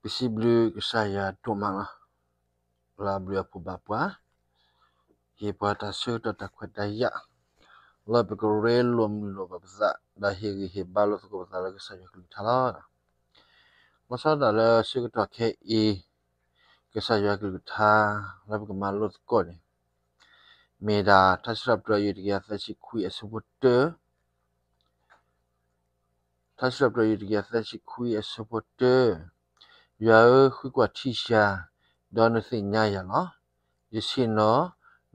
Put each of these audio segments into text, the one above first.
ပစံးဘျုးကစၢ်ယွၤဒိၣ်မးလီၤ. လၢအဘျုးအဖှိၣ်ဘၣ်ပှၤ, ဟ့ၣ်ပှၤတၢ်ဆၢကတီၢ်တၢ်ခွဲးတၢ်ယာ်, လၢပကရ့လိာ်မုာ်လိာ်ဘၣ်ပသး, ဒီးဟ့ၣ်ဂံၢ်ဟ့ၣ်ဘါလိာ်သကိးပသးလၢကစၢ်ယွၤကလုၢ်ကထါလီၤ. ဘၣ်ဆၣ်တၢ်လၢဆၢကတီၢ်ခဲအံၤ, ကစၢ်ယွၤကလုၢ်ကထါ လၢပကမၤလိသကိးန့ၣ်, မ့ၢ်ဒၣ်ထါစံးထီၣ်ပတြၢၤ တကယၤသၢဆံခွံအဆၢဖိတၢ, ထါစံးထီၣ်ပတြၢၤ တကယၤသၢဆံခွံအဆၢဖိတၢ, ယွၤဧၢ, ဃုကွၢ်ထံယၤ, ဒီးနသ့ၣ်ညါယၤလီၤ. ယဆ့ၣ်နီၤ,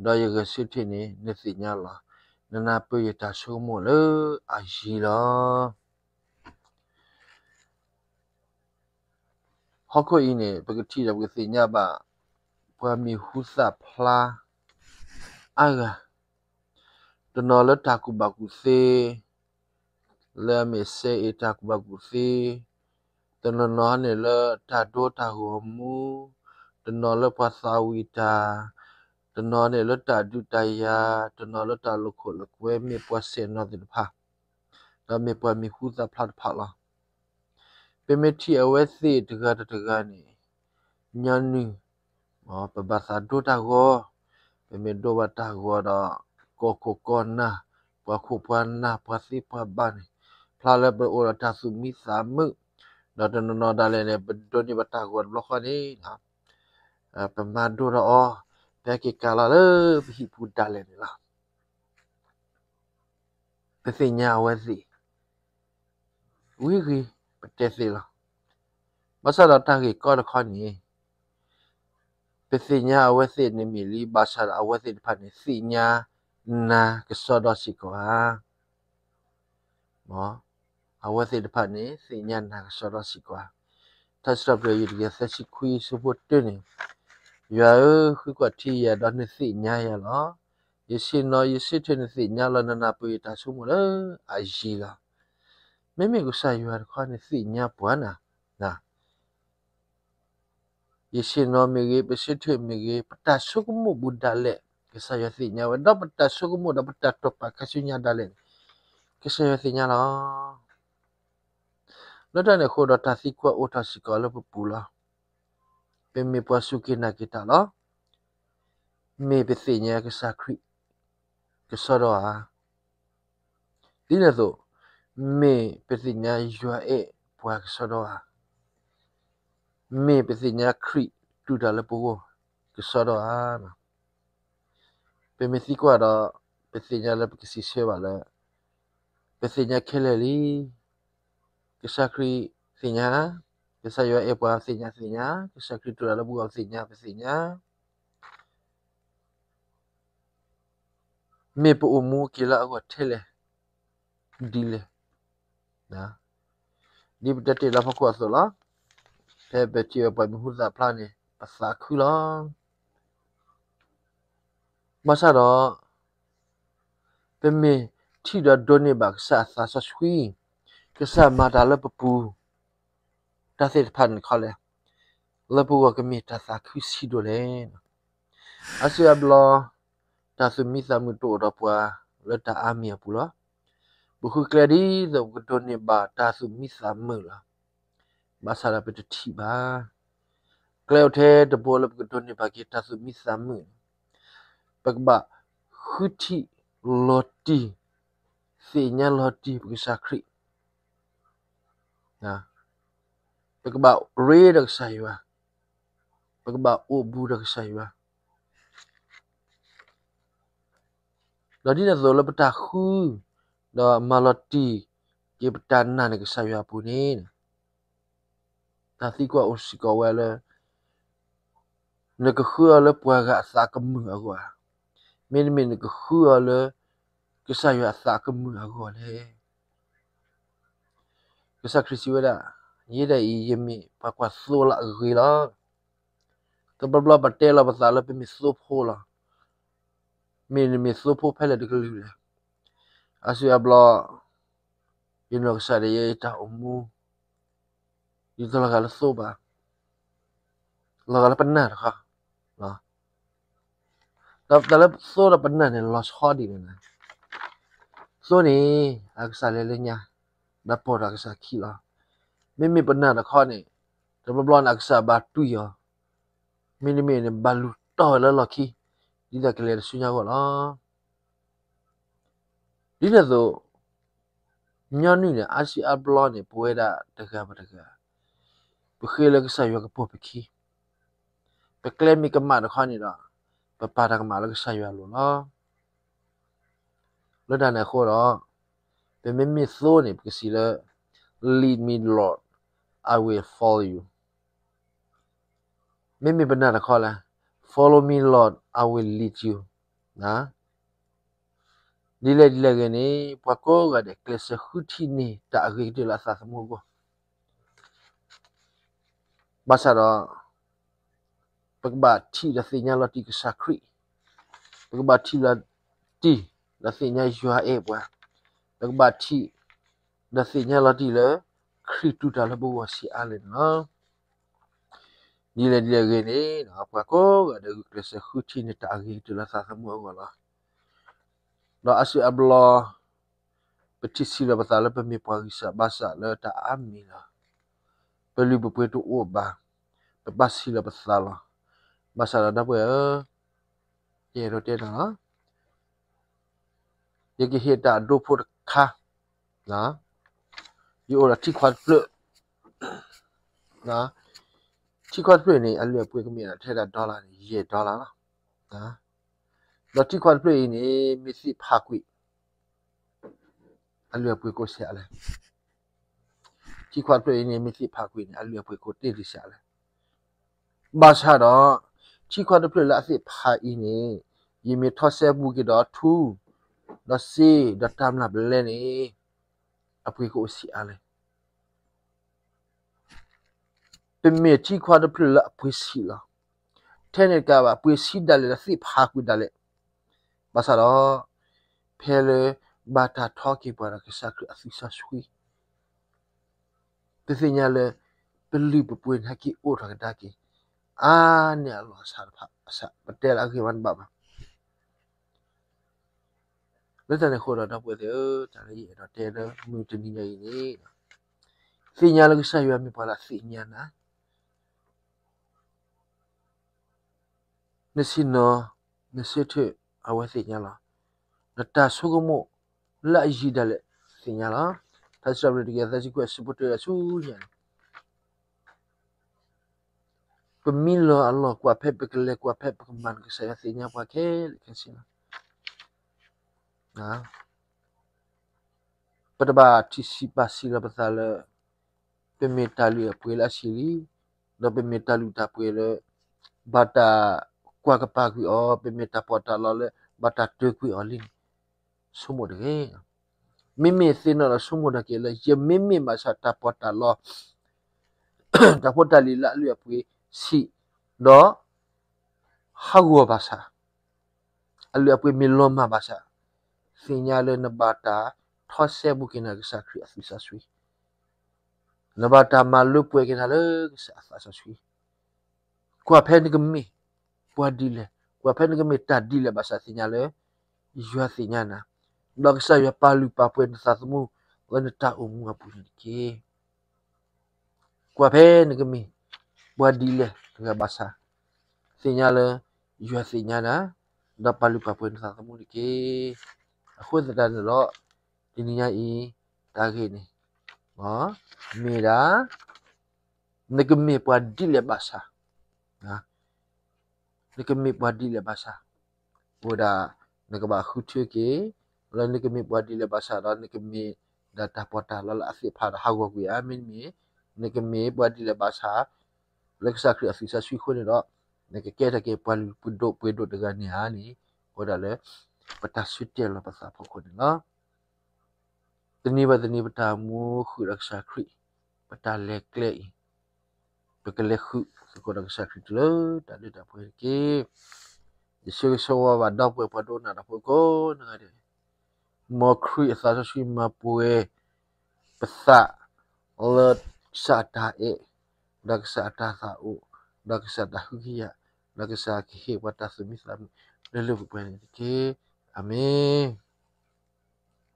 ဒီးယဂဲၤဆၢထၢၣ်န့ၣ် နသ့ၣ်ညါလီၤ. နနၢ်ပၢၢ်ယတၢ်ဆိကမိၣ်လၢအယံၤလီၤ. ဟီၣ်ခိၣ်အံၤန့ၣ် ပကထံၣ်ဒီးပကသ့ၣ်ညါဘၣ် ပှၤမံၤဟူသၣ်ဖျါအါဂၤ, တနီၤလၢတၢ်ကူၣ်ဘၣ်ကူၣ်သ့, လၢအမ့ၢ်စဲအ့ၣ်တၢ်ကူၣ်ဘၣ်ကူၣ်သ့, တနီၤနီၤန့ၣ်လၢတၢ်ဒိတၢ်ဂီၤမူ, တနီၤလၢပှၤသးဝံၣ်တၢ်, တနီၤန့ၣ်လၢတၢ်ဒုးတၢ်ယၤ, တနီၤလၢတၢ်လိာ်ခိၣ်လိာ်ကွဲ မ့ၢ်ပှၤဆဲၣ်နီၤသ့ၣ်တဖၣ်, ဒီးမ့ၢ်ပှၤမံၤဟူသၣ်ဖျါတဖၣ်လီၤ. ပမ့ၢ်ထံၣ်အဝဲသ့ၣ်တဂၤဒီးတဂၤန့ၣ်, ညီနုၢ်, ပဘၣ်သးဒိတၢ်ဂီၤ, ပမ့ၢ်ဒိဘၣ်တၢ်ဂီၤဒီး ကီၢ်ခိၣ်ကီၢ်နၢ်, ပှၤခိၣ်ပှၤနၢ်, ပှၤသ့ပှၤဘၣ်န့ၣ်, ဖျါလၢပအိၣ်ဒီးတၢ်သူၣ်မံသးမုာ်, ဒီးတနီၤနီၤဒၣ်လဲာ်န့ၣ် ပဒိးန့ၢ်ဘၣ်တၢ်ဂီၤတဘျီဃီန့ၣ် ပမၤဒိဒီးအီၤ, ပဟဲက့ၤကၤလီၤလၢပဟံၣ်ပူၤဒၣ်လဲာ်န့ၣ်လီၤ. ပသ့ၣ်ညါအဝဲသ့ၣ်, ဝံၤဂ့ၤ, ပတဲသ့လီၤ. ဘၣ်ဆၣ်ဒီးတၢ်ဂ့ၢ်ကီတခီန့ၣ်, ပသ့ၣ်ညါအဝဲသ့ၣ်န့ၣ်မ့ၢ်လံ, ဘၣ်ဆၣ်ဒီးအဝဲသ့ၣ်တဖၣ်န့ၣ် သ့ၣ်ညါနၤကစီဒီစ့ၢ်ကီးဧါ. အဝဲသ့ၣ်တဖၣ်န့ၣ် သ့ၣ်ညါနၤကစီဒီစ့ၢ်ကီးဧါ. ထါစံးထီၣ်ပတြၢၤ တကယၤသၢဆံခွံ ဆၢဖိတၢန့ၣ်, ယွၤဧၢ, ဃုကွၢ်ထံယၤဒီးနသ့ၣ်ညါယၤလီၤ. ယဆ့ၣ်နီၤယဆၢထၢၣ်နသ့ၣ်ညါလီၤ, နနၢ်ပၢၢ်ယတၢ်ဆိကမိၣ်လၢအယံၤလီၤ. မ့မ့ၢ်ကစၢ်ယွၤတခီန့ၣ်သ့ၣ်ညါပှၤနၤ, ယဆ့ၣ်နီၤမ့ၢ်ဂ့ၤ, ပဆၢထၢၣ်မ့ၢ်ဂ့ၤ, ပတၢ်ဆိကမိၣ်ပူၤဒၣ်လဲာ် ကစၢ်ယွၤသ့ၣ်ညါဝဲ, ဒီးပတၢ်ဆိကမိၣ်ဒီးပတၢ်တိာ်ပာ်ခါဆူညါဒၣ်လဲာ်န့ၣ် ကစၢ်ယွၤသ့ၣ်ညါလီၤ. လၢတၢ်န့ၣ်အဃိဒီး တၢ်သံကွၢ်အိၣ်ထီၣ်စ့ၢ်ကီးလၢပပူၤလီၤ. ပမ့ၢ်ပှၤစူၢ်က့ၤနာ်က့ၤတၢ်လီၤ. မ့ၢ်ပသ့ၣ်ညါကစၢ်ခရံာ်ကစီဒီဧါ. ဒ်န့ၣ်အသိး, မ့ၢ်ပသ့ၣ်ညါယွၤအဲၣ်ပှၤကစီဒီဧါ. မ့ၢ်ပသ့ၣ်ညါခရံာ်တူၢ်တၢ်လၢပဂီၢ်ကစီဒီဧါ. ပမ့ၢ်သံကွၢ်ဒီး ပသ့ၣ်ညါလၢပကစံးဆၢဘၣ်လၢ ပသ့ၣ်ညါခဲလၢာ်လံ. ကစၢ်ခရံာ်သ့ၣ်ညါ, ကစၢ်ယွၤအဲၣ်ပှၤသ့ၣ်ညါသ့ၣ်ညါ, ကစၢ်ခရံာ်တူၢ်တၢ်လၢပဂီၢ်သ့ၣ်ညါပသ့ၣ်ညါ. မ့ၢ်ပအိၣ်မူက့ၤလၢအဂီၢ်ထဲလဲၣ်, ဒ်လဲၣ်, ဒ်ပတဲတ့ၢ်လၢဖီခိၣ်အသိးလီၤ. ဖဲပထံၣ်ဝဲပှၤမံၤဟူသၣ်ဖျါန့ၣ် ပသးခုလီၤ. ဘၣ်ဆၣ်ဒီး ပမ့ၢ်ထံၣ်ဒီးဒိးန့ၢ်ဘၣ်ကစၢ်အသးစီဆှံ, ကစၢ်မၤတၢ်လၢပပူၤ တၢ်သ့ၣ်တဖၣ်န့ၣ်တခီလဲၣ်, လၢပဂီၢ်ကမ့ၢ်တၢ်သးခုဆံးဒိၣ်လဲၣ်. အါစုအါဘျီ တၢ်သူၣ်မံသးမုာ်တအိၣ်ဒီးပှၤလၢတၢ်အါမံၤအပူၤလီၤ. ပဃုကျဲဒ်သိးပကဒိးန့ၢ်ဘၣ်တၢ်သူၣ်မံသးမုာ်လီၤ. ဘၣ်ဆၣ်ဒီးပတထံၣ်ဘၣ်. ကျဲအိၣ်ထဲတဘိလၢပကဒိးန့ၢ်ဘၣ်က့ၤတၢ်သူၣ်မံသးမုာ်, ပကဘၣ်ဃုထံၣ်လီၤတံၢ်, သ့ၣ်ညါလီၤတံၢ်ပကစၢ်ခရံာ်, ပကဘၣ်ရ့ဒီးကစၢ်ယွၤ, ပကဘၣ်အိၣ်ဘူးဒီးကစၢ်ယွၤ. ဒီးဒ်န့ၣ်အသိးလၢပတၢ်ဃု, ဒီးမၤလီၤတံၢ်က့ၤပတၢ်နာ်န့ၣ်ကစၢ်ယွၤအပူၤန့ၣ်, တၢ်သံကွၢ်အိၣ်စ့ၢ်ကီးဝဲလၢ နကဃုအီၤလၢပှၤဂၤအသးကမုာ်အဂီၢ်ဧါ, မ့တမ့ၢ်နကဃုအီၤလၢ ကစၢ်ယွၤအသးကမုာ်အဂီၢ်လဲၣ်. ကစၢ်ခရံာ်စံးဝဲဒၣ်, ယဲဒၣ်အံၤ ယမ့ၢ်ပှၤကွၢ်သိလၢအဂ့ၤလီၤ. တဘျီဘျီပတဲလီၤပသးလၢပမ့ၢ်သိဖိလီၤ. မ့ၢ်နမ့ၢ်သိဖိဖဲလဲၣ်တကလုာ်လဲၣ်. အါစုအါဘျီ ယနီၢ်ကစၢ်ဒၣ်ယဲ ယတၢ်အိၣ်မူ ဒ်သိးလီၤဂာ်လၢသိဘၣ်, လီၤဂာ်လၢပနာ်တခီ, ဒီးတၢ်လၢသိဒီးပနာ်န့ၣ် လီၤဆီဒ်လဲၣ်န့ၣ်, သိန့ၣ် အကစၢ်လဲၤလၢညါ, ဒီးပိာ်ထီၣ်အကစၢ်ခံလီၤ. မ့မ့ၢ်ပနာ်တခီန့ၣ် တဘျီဘျီန့ၣ် အကစၢ်ဘၣ်တွံၢ်အီၤ, မ့တမ့ၢ်န့ၣ် ဘၣ်လူၤတီၢ်ဝဲလၢလီၢ်ခံ, ဒ်သိးကလဲၤတဆူညါအဂီၢ်လီၤ. ဒ်န့ၣ်အသိး ညီနုၢ်န့ၣ် အါစုအါဘျီန့ၣ် ပဝဲဒၣ်တဂၤဘၣ်တဂၤ ပဃ့လၢကစၢ်ယွၤကပိာ်ပခံ, ပကျဲမ့ၢ်ကမၣ်တခီန့ၣ်ဒီး ပပာ်တၢ်ကမၣ်လၢကစၢ်ယွၤအလိၤလီၤ. လၢတၢ်န့ၣ်အဃိဒီး ပမ့မ့ၢ်သိန့ၣ် ပကစံးလၢ Lead me, Lord, I will follow you. မ့မ့ၢ်ပနာ်တခီလဲၣ်, Follow me, Lord, I will lead you. ဒ်လဲၣ်ဒ်လဲၣ်ဂ့ၤန့ၣ် ပှၤကိးဂၤဒဲး ကျဲးစၢးဃုထံၣ်န့ၢ်တၢ်အဂ့ၤကတၢၢ်လၢအသးသမူအဂီၢ်, ဘၣ်ဆၣ်ဒီး ပကဘၣ်ထံၣ်ဒီးသ့ၣ်ညါလီၤတံၢ်ကစၢ်ခရံာ်, ပကဘၣ်ထံၣ်လီၤတံၢ် ဒီးသ့ၣ်ညါယွၤအဲၣ်ပှၤ, ပကဘၣ်ထံၣ် ဒီးသ့ၣ်ညါလီၤတံၢ်လၢ ခရံာ်တူၢ်တၢ်လၢပဂီၢ်ဆံးအါလဲၣ်န့ၣ်လီၤ. ဒ်လဲၣ်ဒ်လဲၣ်ဂ့ၤန့ၣ် ပှၤကိးဂၤဒဲး ကျဲးစၢးဃုထံၣ်န့ၢ်တၢ်အဂ့ၤကတၢၢ်လၢသးသမူအဂီၢ်လီၤ. ဒီးအါစုအါဘျီ ပထံၣ်ဆံးလီၤပသးလၢပမ့ၢ်ပှၤဂံၢ်စၢ်ဘါစၢ်လၢတၢ်အါမံၤလီၤ. ပလုၢ်ပပှ့ၤတအိၣ်ဘၣ်, ပပာ်ဆံးလီၤပသးလီၤ. ဘၣ်ဆၣ်ဒီးဒီပုၢ်ဝဲၢ်ဧၢ, ယအဲၣ်ဒိးတဲနၤလီၤ. ယကဟ့ၣ်တၢ်အဒိဖိတခါ, ယအိၣ်ဒီးထံခွါတဖျၢၣ်, ထံခွါတဖျၢၣ်န့ၣ် အလုၢ်အပှ့ၤကမ့ၢ်ထဲဒၣ် dollar န့ၣ် ယဲၢ် dollar လီၤ. ဒီးထံခွါတဖျၢၣ်အံၤန့ၣ် မ့ၢ်သ့ၣ်ဖးကွံာ် အလုၢ်အပှ့ၤကိးဆံးအါလဲၣ်. ထံခွါတဖျၢၣ်အံၤန့ၣ် မ့ၢ်သ့ၣ်ဖးကွံာ်န့ၣ် အလုၢ်အပှ့ၤကိးတ့ၢ်လံဆံးအါလဲၣ်. ဘၣ်ဆၣ်ဒီး ထံခွါတဖျၢၣ်လၢအသ့ၣ်ဖးအံၤန့ၣ် ယမ့ၢ်ထီၣ်စဲဘူးက့ၤဒီးထူ, ဒီးစ့, ဒီးတၢ်မျၢ်ပလဲန့ၣ် အပှ့ၤကအိၣ်ဆံးအါလဲၣ်. ပမ့ၢ်ထံခွါတဖျၢၣ်လၢအပှ့ၤဆံးလီၤ. ထဲန့ၣ်တကးဘၣ် ပှ့ၤဆံးဒၣ်လဲာ်ဒီးသ့ၣ်ဖးကွံာ်ဒၣ်လဲာ်. ဘၣ်ဆၣ်ဒီး ဖဲလၢဘၣ်တၢ်ထီက့ၤပှၤဒီးကစၢ်ခရံာ်အသွံၣ်စီဆှံ ပသ့ၣ်ညါလၢ ပလုၢ်ပပှ့ၤန့ၣ်ဟဲက့ၤအိၣ်ထီၣ်ကဒါက့ၤ အါန့ၢ်အလီၢ်အဆၣ်တဖၣ်အဆၣ် ပတဲလၢအဂ့ၢ်မးတဘၣ်ဘၣ်. လၢတၢ်န့ၣ်အဃိဒီး ဒီပုၢ်ဝဲၢ်သ့ၣ်ဧၢ, တၢ်လၢယအဲၣ်ဒိးတဲလၢမုၢ်တနံၤညါအံၤန့ၣ်, သ့ၣ်ညါလၢကစၢ်ယွၤမ့ၢ်ပှၤလၢအသ့ၣ်ညါနၤ နဆ့ၣ်နီၤ နဆၢထၢၣ် အဝဲသ့ၣ်ညါလီၤ. နတၢ်ဆိကမိၣ်လၢအယံၤဒၣ်လဲာ်သ့ၣ်ညါလီၤ. ထါစံးပတြၢၤတကယၤသၢဆံခွံအဆၢဖိတၢအဆူညါန့ၣ်, ပမံလီၤအလီၢ်ကွၢ်ဖဲပကလဲၤကွၢ်ဖဲပကမၤန့ၣ် ကစၢ်ယွၤသ့ၣ်ညါပှၤခဲလၢာ်ခဲဆ့လီၤ. ပတဘၣ်ထံၣ်ဆံးပာ်ဆံးလီၤပသးလၢ ပမ့ၢ်တၢ်လုၢ်အပှ့ၤလၢအဆံးလံ, ဒီးပမ့ၢ်တၢ်လုၢ်တၢ်ပှ့ၤလၢ ဘၣ်တၢ်ကွၢ်ကပၤကွံာ်အီၤ, ပမ့ၢ်တၢ်ပီးတၢ်လီလၢ ဘၣ်တၢ်တၢကွံာ်အီၤလံန့ၣ် ဆိကမိၣ်တဂ့ၤ. မ့မ့ၢ်သ့ၣ်နီၣ်ဒီးဆိကမိၣ်ထီၣ်က့ၤလၢ ယမ့မ့ၢ်ဘၣ်ဆၣ်တၢ်ပီးတၢ်လီ တၢ်ဖိတၢ်လံၤလၢအလုၢ်အပှ့ၤဆံး, ဒီး ဟးဂီၤဘၣ်ဆၣ်, အလုၢ်အပှ့ၤမ့ၢ်လီၤမၢ်ဘၣ်ဆၣ်, သ့ၣ်ညါလၢနဘၣ်တၢ်ထီစဲဘူးက့ၤနၤကစၢ်ခရံာ်အသွံၣ်စီဆှံ, နဘၣ်တၢ်မၤလၢပှဲၤက့ၤနၤလၢကစၢ်အသးစီဆှံ ကွၢ်ဖဲနကမ့ၢ်ပှၤဒ်လဲၣ်, ကွၢ်ဖဲနကမ့ၢ်တၢ်ဒ်လဲၣ်ဘၣ်ဆၣ်သ့ၣ်ညါလၢ ယွၤသ့ၣ်ညါနၤ, ဒီးကစၢ်ယွၤပာ်လုၢ်ပာ်ပှ့ၤနသးသမူ လၢနတၢ်အိၣ်မူအပူၤန့ၣ်တက့ၢ်. ကွၢ်ဖဲနကမ့ၢ်ပှၤဒ်လဲၣ်တဂၤဘၣ်ဆၣ်, သ့ၣ်ညါလၢ ယွၤသ့ၣ်ညါနၤ, ဒီးပာ်လုၢ်ပာ်ပှ့ၤနသးသမူတက့ၢ်. အဃိသတးန့ၣ်ဒီး တနံၤညါအံၤ တၢ်ဂ့ၢ်န့ၣ် မ့ၢ်ဒၣ် နကမ့ၢ်ပှၤဒ်လဲၣ်ဘၣ်ဆၣ်, နကမ့ၢ်ပှၤဒ်လဲၣ်ဘၣ်ဆၣ်, အဝဲဒၣ် နကဘၣ်ဃုထၢက့ၤ လၢနကမ့ၢ်ပှၤဒ်လဲၣ်ဘၣ်ဆၣ်ဒီး နကမ့ၢ်ဒၣ်တၢ်ပီးတၢ်လီလၢအသ့ၣ်ဖးဒီးဟးဂီၤကွံာ်ဧါ, မ့တမ့ၢ် နကမ့ၢ်ပှၤဒ်လဲၣ်ဘၣ်ဆၣ် လၢကစၢ်ခရံာ်အသွံၣ်စီဆှံအဃိန့ၣ်ဒီး နကကဲထီၣ်က့ၤပှၤလုၢ်ပှ့ၤဒိၣ်ပှ့ၤဒိၣ်တဂၤန့ၣ်ဧါန့ၣ် အဝဲဒၣ်လၢ ပတၢ်ဆၢတဲာ်လီၤပသးဖီခိၣ်န့ၣ်လီၤ. တနံၤဘၣ်တနံၤ ပတၢ်မူဃုာ်ဒီးကစၢ်ခရံာ်, ပတၢ်လဲၤကျဲအံၤ, ပကလဲၤဃုာ်သကိးဒီးကစၢ်ခရံာ်တုၤလၢတၢ်ဒုးတၢ်ပှဲၤတက့ၢ်. ယဆၢဂ့ၤဆၢဝါဘၣ်ဒီပုၢ်ဝဲၢ်ပှၤဒိကနၣ်တၢ်ဖိကိးဂၤဒဲး, မ်ခရံာ်အသးစီဆှံမၤပှဲၤပသး လၢကစၢ်အတၢ်အဲၣ်, ဒီးကစၢ်အတၢ်သးအိၣ်, ဒီးကစၢ်တၢ်ဟုကယာ်, ဒီးကစၢ်ကဟ့ၣ်ပှၤတၢ်သူၣ်မံသးမုာ် လၢလၢပှဲၤပှဲၤန့ၣ်တက့ၢ်. အၤမ့ၣ်.